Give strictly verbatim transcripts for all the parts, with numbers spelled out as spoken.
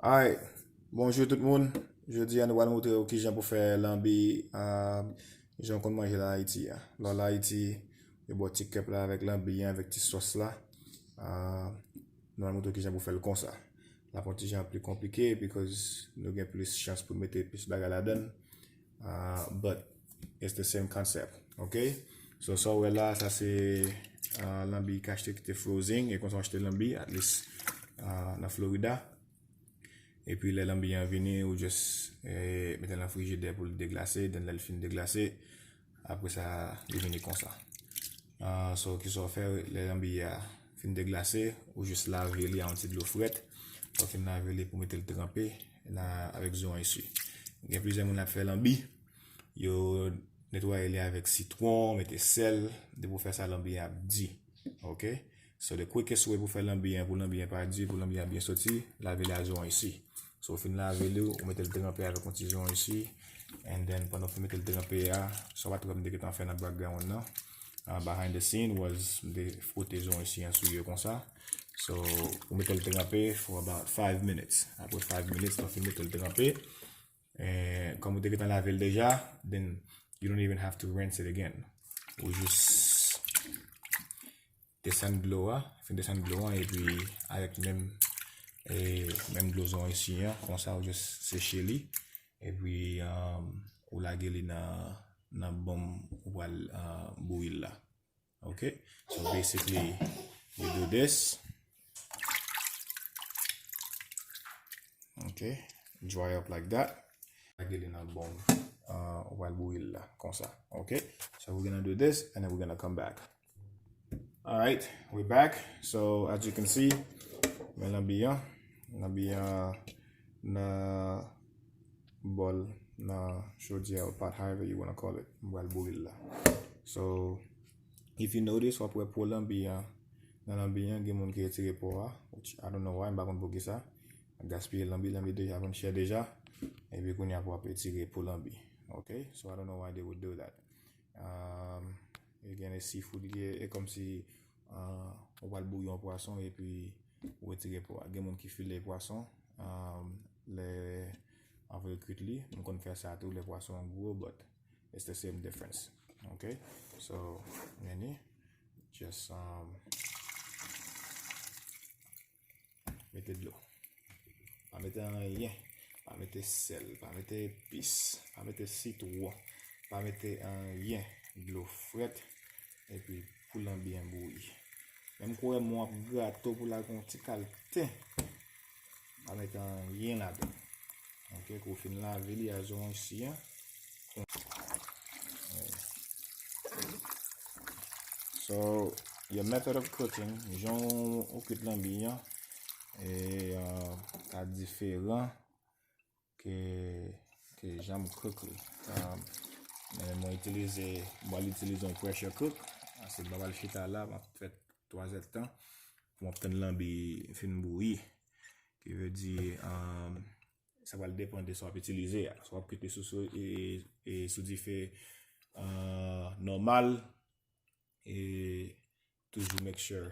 Alright, bonjou tout moun. Jodi a nou pral montre w kijan pou fè lanbi, ah, jan w konn manje la Ayiti a. Lè w la Ayiti, yo ba w ti kèp la avèk lanbi an, avèk ti sòs la. Ah, nou pral montre w kijan pou fè l konsa. L ap yon ti jan pli konplike because nou gen plis chans pou mete plis bagay ladan l. Ah, but it's the same concept, ok? So, sa w wè la, sa se, ah, lanbi k achte ki te frozen, e konsa w achte lanbi, at least, ah, nan Florida. Epi lè lanbi an vini, ou just, eh, mete l nan frijidè pou l deglase, then lè l fin deglase, apre sa, li vini konsa. Ah, so, kisa w fè, lè lanbi a fin deglase, ou just lave li a yon ti dlo frèt. Lè w fin lave li pou mete l tranpe nan, avèk zo an isi. Gen plizyè moun ap fè lanbi, yo netwaye li avèk sitwon, mete sèl, depi w fè sa, lanbi an ap di. Ok? So, the quickest way pou fè lanbi an, pou lanbi an pa di, pou lanbi an byen soti, lave li a zo an isi. So, w fin lave li, ou mete l tranpe avèk yon ti zo an isi. And then, pandan w fin mete l tranpe a, sa w pa t wè m te gentan fè nan background nan. Ah, behind the scene was m te fwote zo an isi an sou yo konsa. So, ou mete l tranpe for about five minutes. Apre five minutes, lè w fin mete l tranpe, eh, kòm ou te gentan lave l deja, then you don't even have to rinse it again. Ou jis desann dlo a, fin desann dlo an, epi avèk menm, eh, menm dlo zo an isi an, konsa ou jis seche li, epi, um, ou lage li nan, nan bonm ou pral, uh, bouyi l la. Ok? So basically, we do this. Ok? Dry up like that. Lage li nan bonm, uh, ou pral bouyi l la, konsa. Ok? So we're gonna do this, and then we're gonna come back. Alright, we back. So, as you can see, men lanbi an. Lanbi an nan bòl, nan chodyè, ou pot, however you wanna call it. M pral bouyi l la. So, if you notice, w ap wè po lanbi an. Nan lanbi an, gen moun ki retire po a, which I don't know why, m pa konn poukisa. Gaspiye lanbi, lanbi deja vann chè deja. Epi kounye a pou w ap retire po lanbi. Ok? So, I don't know why they would do that. Um, e gen de seafood li ye, e kòmsi, uh, ou pral bouyi yon pwason epi ou retire po a. Gen moun ki file pwason, um, lè anvan yo kwit li. M konn fè sa tou lè pwason an gwo, but it's the same difference. Ok? So, meni, just, um, mete dlo. Pa mete anyen. Pa mete sèl. Pa mete epis. Pa mete sitwon. Pa mete anyen. Dlo frèt. Epi pou lanbi an bouyi. Menm kwè mwen w ap grate w pou lage yon ti kal ten. Pa mete anyen ladan. Ok, kou w fin lave li a zo an isi an. So, your method of cooking, jan w, ou kwit lanbi an, e, uh, ka diferan ke, ke jan m cook li. Um, men mwen itilize, mwen itilize yon pressure cook. Se m pa pral chita la, m ap fè twa zèdtan pou m ap tann lanbi fin bouyi. Ki vle di, um, sa pral depann de sa w ap itilize a. Si w ap kwit li sou, sou, e, e sou dife, uh, nòmal, e toujou make sure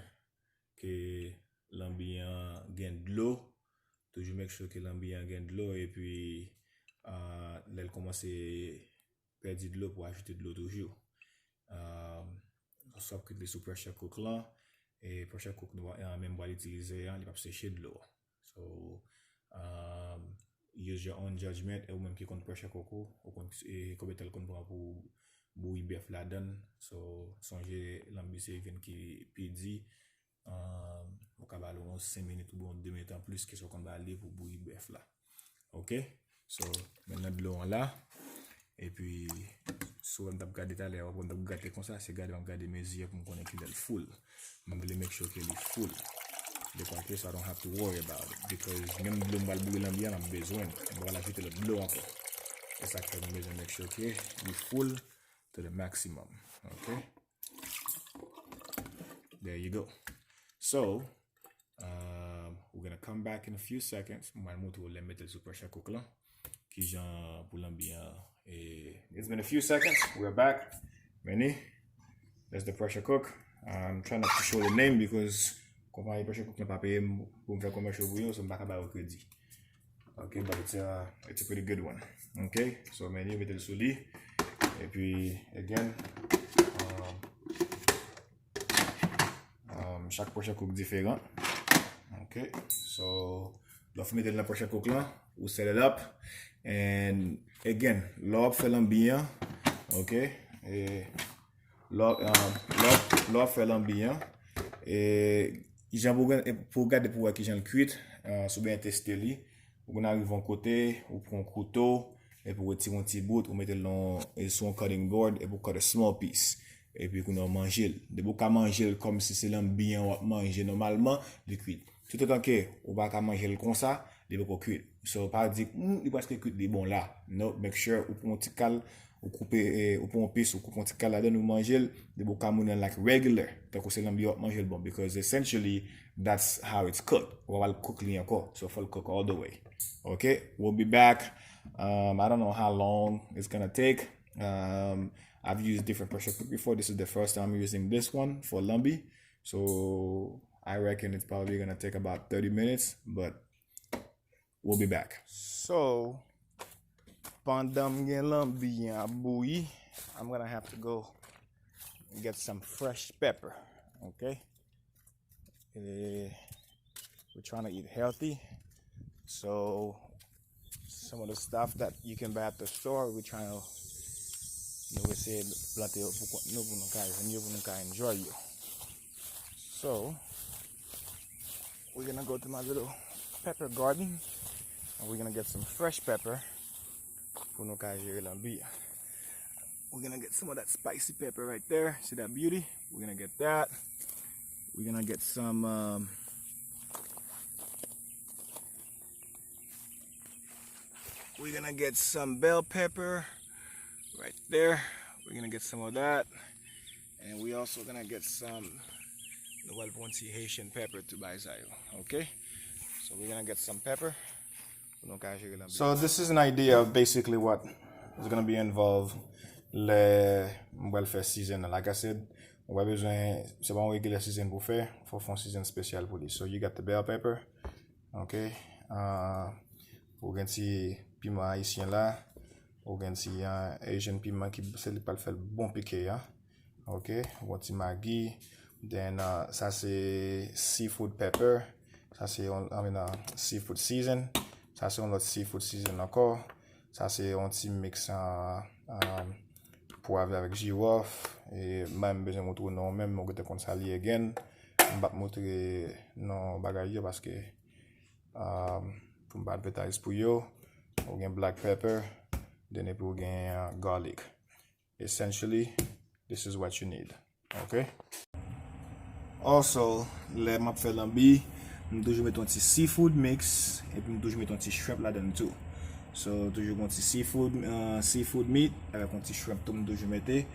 ke lanbi an gen dlo. Toujou make sure ke lanbi an gen dlo, epi, uh, lè l kòmanse pèdi dlo, pou ajoute dlo toujou. Uh, si w ap kwit li sou pressure cook lan, e pressure cook nou, uh, menm pral itilize an, li p ap seche dlo a. So, um, use your own judgment, e ou menm ki konn pressure cook ou, ou konn, e, konbyen tan l konn pran pou bouyi bèf ladan l. So, sonje lanbi se vyann ki pi di, um, ou ka ba l yon senk minit oubyen yon de minit anplis ke sa w konn ba li pou bouyi bèf la. Ok? So, men nan dlo an la. Epi, si w wè m t ap gade talè, w ap wè m t ap gade konsa, se gade m ap gade mezi a pou m konnen kilè l full. M vle make sure ke li full. De kwa ke, so I don't have to worry about it. Because menm dlo m pral bouyi lanbi an, m ap bezwen l. M pral ajoute lòt dlo ankò. E sa k fè m bezwen make sure ke li full to the maximum. Ok? There you go. So, um, we're gonna come back in a few seconds. Mwen montre w lè m mete l sou pressure cook lan. Kijan pou lanbi an. E, it's been a few seconds. We're back. Meni, that's the pressure cook. I'm trying not to show the name because konpayi pressure cook lan pa peye m pou m fè commercial pou yo, so m pa ka ba yo kredi. Ok, but it's a, it's a pretty good one. Ok, so menu, mete l sou li. Epi, again, um, um, chak pòchè kouk diferan. Ok, so, lè w fin mete l nan pòchè kouk lan, ou set it up. And again, lè w ap fè lanbi an, ok, e, lè w, um, lè w, lè w ap fè lanbi an, e, jan pou, pou gade pou wè kijan l kwit, uh, si w byen teste li, ou konn arive yon kote, ou pran yon kouto, epi ou retire yon ti bout, ou mete l nan, e sou yon cutting board, epi ou cut a small piece. Epi kounye a w manje l. Depi w ka manje l kòmsi se lanbi an w ap manje nòmalman, li kwit. Toutotan ke ou pa ka manje l konsa, li poko kwit. So, pa di, "Hmm, li prèske kwit, li bon la." No, make sure ou pran yon ti kal, ou koupe, eh, ou pran yon pis, ou koupe yon ti kal ladan, ou manje l, depi w ka moulen l like regular, tankou se lanbi w ap manje l bon, because essentially, that's how it's cooked. Ou pa pral cook li ankò, so fò l cook all the way. Ok, we'll be back. Um, I don't know how long it's gonna take. Um, I've used different pressure cook before. This is the first time I'm using this one for lambi. So I reckon it's probably gonna take about thirty minutes, but we'll be back. So, pandan m gen lanbi an ap bouyi, I'm gonna have to go get some fresh pepper, okay? Eh, we're trying to eat healthy, so some of the stuff that you can buy at the store, we trying to, nou eseye plante yo pou kont nou, pou nou ka jwenn yo, pou nou ka enjoy yo. So, we're gonna go to my little pepper garden, and we're gonna get some fresh pepper pou nou ka jere lanbi a. We're gonna get some of that spicy pepper right there. See that beauty? We're gonna get that. We're gonna get some, um, we're gonna get some bell pepper right there. We're gonna get some of that. And we also gonna get some, nou pral pran ti Haitian pepper tou bay sa yo. Okay? So we're gonna get some pepper. Pou nou ka jere lanbi. So this is an idea of basically what is gonna be involved lè m pral fè season nan. Like I said, ou pa bezwen, se pa yon regular season pou fè, fò w fè yon season spesyal pou li. So you got the bell pepper, ok? Uh, ou gen ti piman ayisyen la, ou gen ti, uh, Asian piman ki se li pral fè l bon pike a. Ok, yon ti magi. Then, uh, sa se seafood pepper. Sa se yon, I mean, uh, seafood season. Sa se yon lòt seafood season ankò. Sa se yon ti mix, uh, um, pwav avèk jiwòf. E m pa menm bezwen montre w non menm, ou gentan konn sa li ye again. M p ap montre non bagay yo paske, um, pou m pa advertise pou yo. Ou gen black pepper, then epi ou gen, uh, garlic. Essentially, this is what you need. Ok? Also, lè m ap fè lanbi, m toujou met yon ti seafood mix, epi m toujou met yon ti shrimp ladan l tou. So, toujou gen yon ti seafood, uh, seafood meat, avèk yon ti shrimp tou m toujou mete.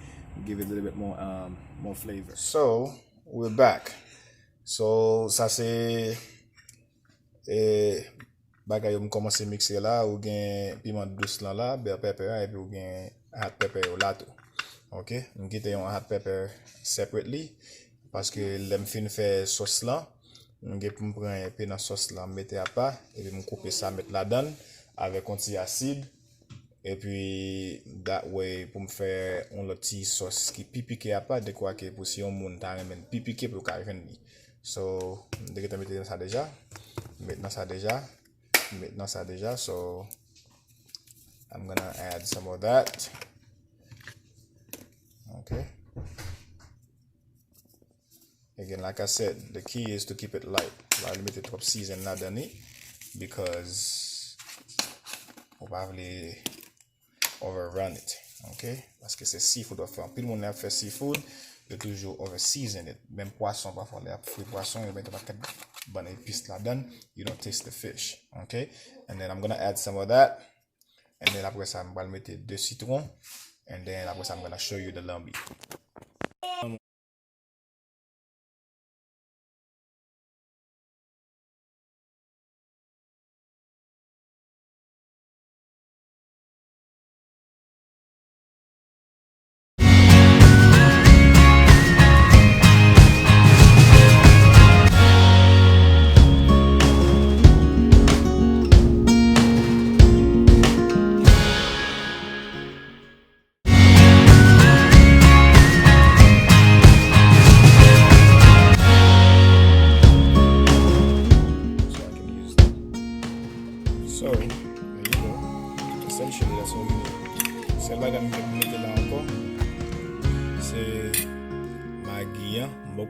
Give it a little bit more, um, more flavor. So, we're back. So, sa se E bagay yo m kòmanse mikse la, ou gen piman dous lan la, bell pepper a, epi ou gen hot pepper yo la tou. Ok, m kite yon hot pepper separately, paske lè m fin fè sòs lan, m gen pou m pran enpe nan sòs lan, m mete apa, epi m koupe sa, met ladan l, avèk yon ti asid, epi that way, pou m fè yon lòt ti sòs ki pi pike apa, dekwa ke pou si yon moun ta renmen pi pike pou l ka jwenn li. So, m te gentan mete nan sa deja. Met nan sa deja. Met nan sa deja. So, I'm gonna add some of that. Ok. Again, like I said, the key is to keep it light. Pa vle mete twòp season ladan li, because ou pa vle overrun it, ok? Paske se seafood w ap fè. Anpil moun lè y ap fè seafood, yo toujou over season it. Menm pwason, pafwa, lè y ap fri pwason, yo mete yon pakèt bann epis ladan, you don't taste the fish, ok? And then I'm gonna add some of that. And then apre sa, m pral mete de sitwon. And then apre sa, I'm gonna show you the lambi.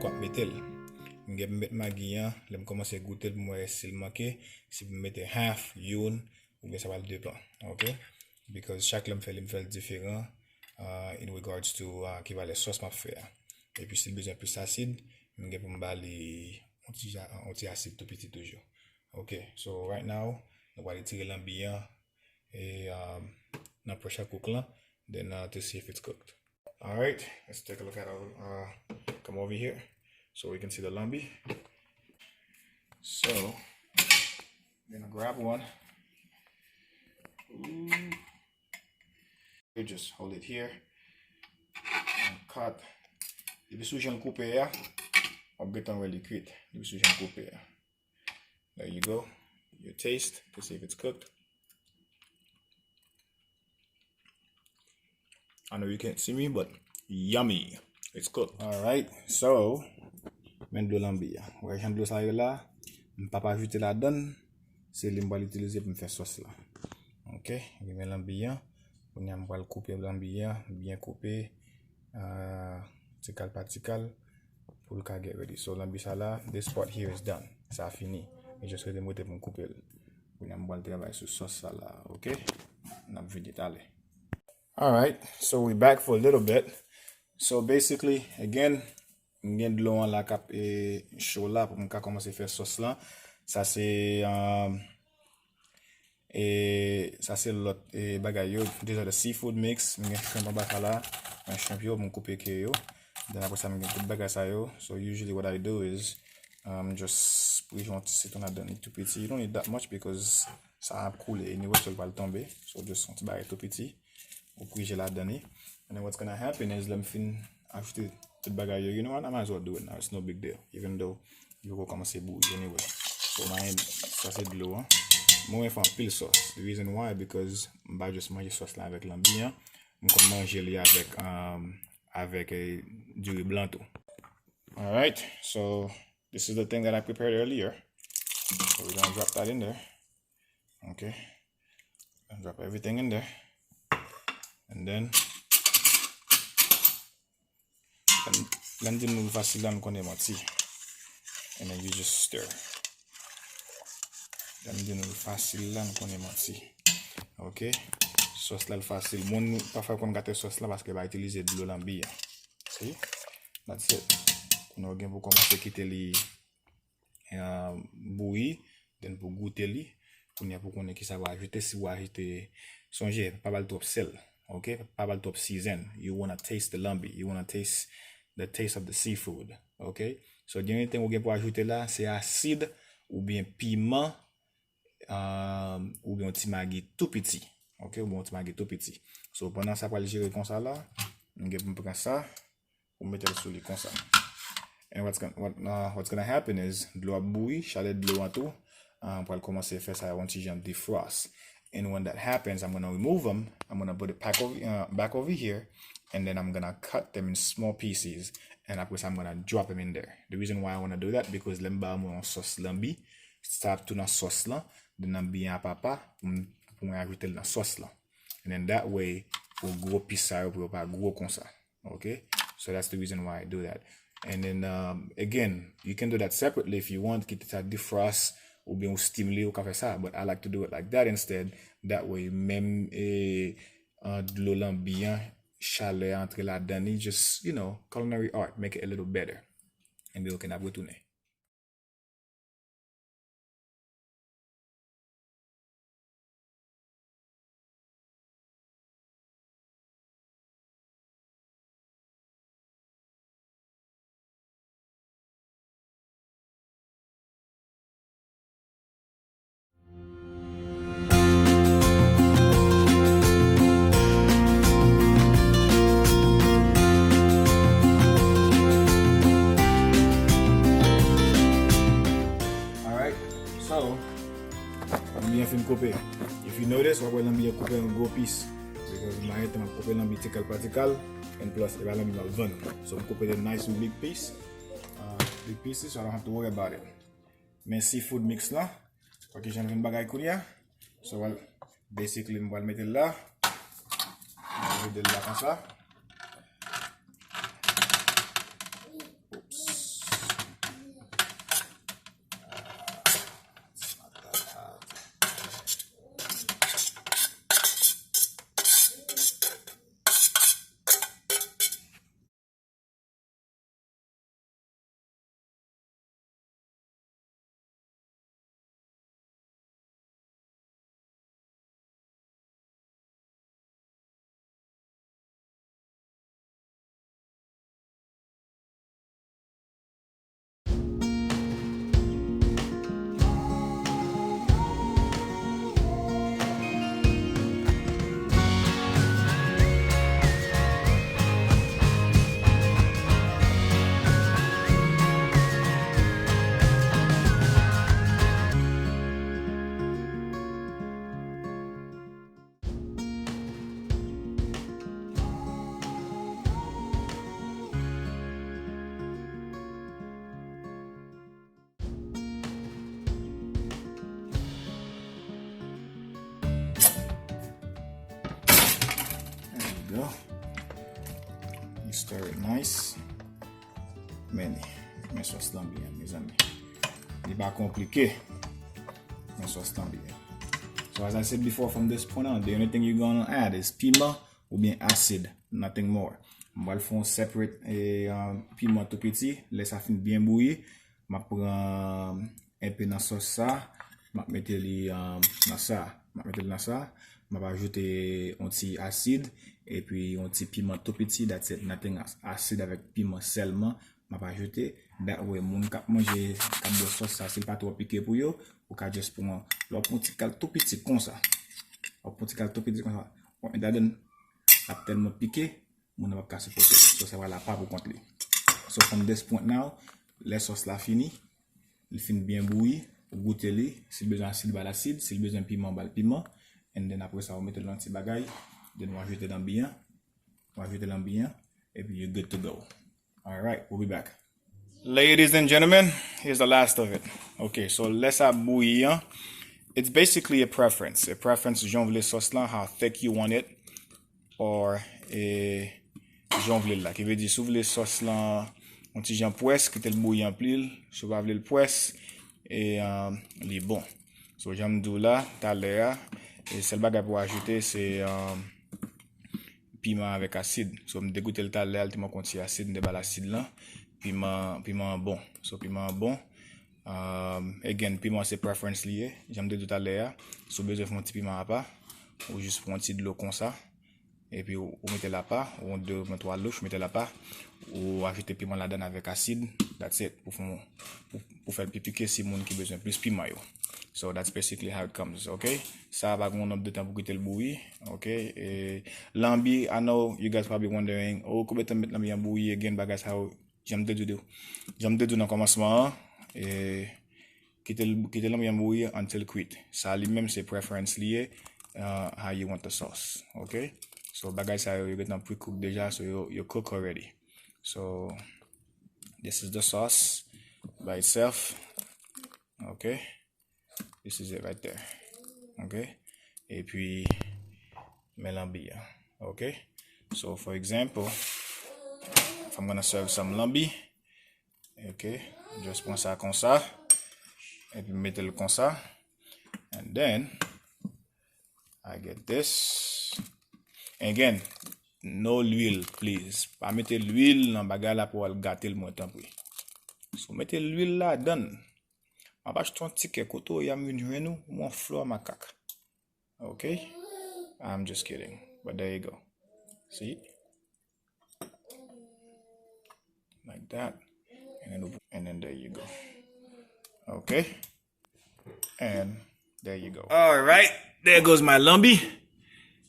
Kwa m mete l. M gen pou m met magi an, lè m kòmanse goute l pou m wè si l manke, si pou m mete half, youn, oubyen sa pral depan, ok? Because chak lè m fè li, m fè l diferan, uh, in regards to, uh, ki valè sòs m ap fè a. Epi si l bezwen plis asid, m gen pou m ba li yon ti ja-, yon ti asid tou piti toujou. Ok, so right now, nou pral retire lanbi an e, um, nan pressure cook lan, then, uh, to see if it's cooked. Alright, let's take a look at our, uh, come over here so we can see the lambi. So, I'm gonna grab one. Ooh. You just hold it here and cut. Depi sou jan l koupe a, w ap gentan wè li kwit. Depi sou jan l koupe a. There you go. You taste to see if it's cooked. I know you can't see me, but yummy. It's cooked. Alright, so, men dlo lanbi a. Wè jan dlo sa ye la, m p ap ajoute ladan l, se li m pral itilize pou m fè sòs la. Ok, gen men lanbi an. Kounye a m pral koupe lanbi an, byen koupe, ah, ti kal pa ti kal, pou l ka get ready. So, lanbi sa la, this part here is done. Sa fini. E just rete m rete pou m koupe l. Kounye a m pral travay sou sòs sa la, ok? N ap vini talè. Alright, so we back for a little bit. So, basically, again, m gen dlo an la k ap, e, cho la pou m ka kòmanse fè sòs lan. Sa se, um, e, sa se lòt, e, bagay yo. These are the seafood mix. M gen shrimp anba sa la. Mwen shrimp yo, m koupe ke yo. Then apre sa, m gen tout bagay sa yo. So, usually what I do is, um, just pran yon ti sitwon ladan li tou piti. You don't need that much because sa ap koule anyway, so l pral tonbe. So, just yon ti bagay tou piti. Ou prije ladan li. And then what's gonna happen is, lè m fin ajoute tout bagay yo, you know what, I might as well do it now, it's no big deal, even though li poko kòmanse bouyi anyway. So, mwen, sa se dlo an. Mwen fè anpil sòs. The reason why, because m pa just manje sòs la avèk lanbi an, m konn manje li avèk, um, avèk, eh, diri blan tou. Alright, so this is the thing that I prepared earlier. So we're gonna drop that in there. Okay. And drop everything in there. And then, lè m, lè m di nou l fasil la, nou konnen manti. And then you just stir. Lè m di nou l fasil la, nou konnen manti. Ok? Sòs la l fasil. Moun pafwa konn gate sòs la paske yo pa itilize dlo lanbi a. See? That's it. Kounye a w gen pou kòmanse kite li, eh, bouyi, then pou goute li. Kounye a pou konnen kisa w ajoute, si w ajoute, sonje, pa ba l twòp sèl, ok? Pa ba l twòp season. You wanna taste the lambi, you wanna taste the taste of the seafood, ok? So, the only thing ou gen pou ajoute la, se asid oubyen piman, um, oubyen yon ti magi tou piti, ok? Oubyen yon ti magi tou piti. So, pandan sa pral jere konsa la, m gen pou m pran sa, ou mete l sou li konsa. And what's gonna, what, uh, what's gonna happen is, dlo ap bouyi, chalè dlo an tou, uh, pral kòmanse fè sa yon ti jan defrost. And when that happens, I'm gonna remove them. I'm gonna put it back over, uh, back over here, and then I'm gonna cut them in small pieces. And apre sa, I'm gonna drop them in there. The reason why I wanna do that, because lè m ba mwen yon sòs lanbi, sa ap tou nan sòs lan, then lanbi an ap apa, pou m, pou mwen ajoute l nan sòs lan. And then that way, pou gwo pis sa yo, pou yo pa gwo konsa. Ok? So that's the reason why I do that. And then, um, again, you can do that separately if you want, kite sa defrost, oubyen ou steam li, ou ka fè sa. But I like to do it like that instead. That way, menm, eh, uh, dlo lanbi an, chalè antre ladan li, just, you know, culinary art, make it a little better. Ebyen, ok, n ap retounen. Alright, so, lanbi an fin koupe. If you notice, w ap wè lanbi an koupe an gwo pis. Because m pa gen tan, m ap koupe lanbi ti kal pa ti kal, and plus, e pa lanbi m ap vann. So, m koupe the nice and big piece. Uh, big pieces, so I don't have to worry about it. Men seafood mix lan, wè kijan l vin bagay kounye a. So, well, basically, m pral mete l la. M pral vide l la konsa. Oops. Very nice. Men, men sòs lan byen, mezanmi. Li pa konplike. Men sòs lan byen. So as I said before, from this point on, the only thing you're gonna add is piman oubyen asid, nothing more. M pral fè yon separate eh, uh, piman tou piti. Lè sa fin byen bouyi, m ap pran enpe nan sòs sa, m ap mete li um, nan sa. M ap mete li nan sa. M ap ajoute yon ti asid epi yon ti piman tou piti. That's it, nothing else. Asid avèk piman sèlman m ap ajoute. That way, moun k ap manje, k ap bwè sòs sa, si l pa twò pike pou yo, ou ka just pran, lè w pran yon ti kal tou piti konsa. W ap pran yon ti kal tou piti konsa. W ap met ladan l, l ap tèlman pike, moun nan p ap ka sipòte. So, sa pral apa pou kont li. So, from this point now, lè sòs la fini, li fin byen bouyi, ou goute li, si l bezwen asid, ba l asid, si l bezwen piman, ba l piman, and then apre sa, ou mete l nan ti bagay, then ou ajoute lanbi an, ou ajoute lanbi an, epi you good to go. Alright, we'll be back. Ladies and gentlemen, here's the last of it. Ok, so lè sa bouyi an, it's basically a preference. A preference, jan w vle sòs lan, how thick you want it, or eh, jan w vle l la. Ki vle di, si w vle sòs lan yon ti jan pwès, kite l bouyi anpil. Si w pa vle l pwès, e, um, li bon. So, jan m di w la, talè a, e sèl bagay pou w ajoute, se um, piman avèk asid. So, m te goute l talè a, l te manke yon ti asid, m te ba l asid lan. Piman, piman an bon. So, piman an bon. Um, again, piman se preference li ye. Jan m te di w talè a, si w bezwen fè yon ti piman apa, ou jis pran yon ti dlo konsa, epi ou, ou mete l apa, ou de oubyen twa louch, ou mete l apa, ou ajoute piman ladan avèk asid, that's it, pou fè yon, pou, pou fè l pi pike si moun ki bezwen plis piman yo. So that's basically how it comes, ok? Sa pa gen yon nòt de tan pou kite l bouyi, ok? E, lanbi, I know you guys probably wondering, oh, konbyen tan m met lanbi an bouyi again, bagay sa yo, jan m te di w, jan m te di w nan kòmansman an, e, kite l, kite lanbi an bouyi until kwit. Sa li menm se preference li ye, uh, how you want the sauce, ok? So bagay sa yo, yo gentan pre-cook deja, so yo, yo cook already. So this is the sauce by itself, ok? This is it right there. Ok? Epi, men lanbi an. Ok? So, for example, if I'm gonna serve some lanbi, ok? Just pran sa konsa. Epi mete l konsa. And then, I get this. Again, no lwil, please. Pa mete lwil nan bagay la pou al gate l, mwen tanpri. So, mete lwil ladan l. M ap achte yon tikè kote w ye a, m vin jwenn ou, m on flò makak. Ok? I'm just kidding. But there you go. See? Like that. And then, and then there you go. Ok? And there you go. All right. There goes my lambi.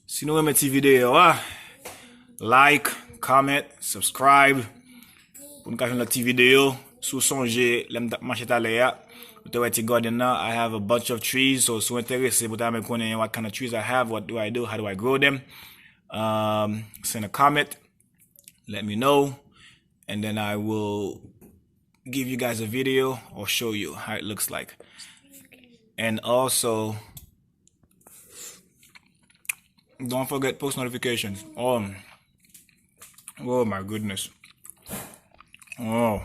Si nou renmen ti videyo a, like, comment, subscribe. Pou n ka jwenn lòt ti videyo. Si w sonje, lè m t ap mache talè a, ou te wè ti garden nan, I have a bunch of trees. So, si w enterese pou ta renmen konnen what kind of trees I have, what do I do, how do I grow them, um, send a comment, let me know, and then I will give you guys a video or show you how it looks like. And also, don't forget post notifications. Um, oh my goodness. Oh.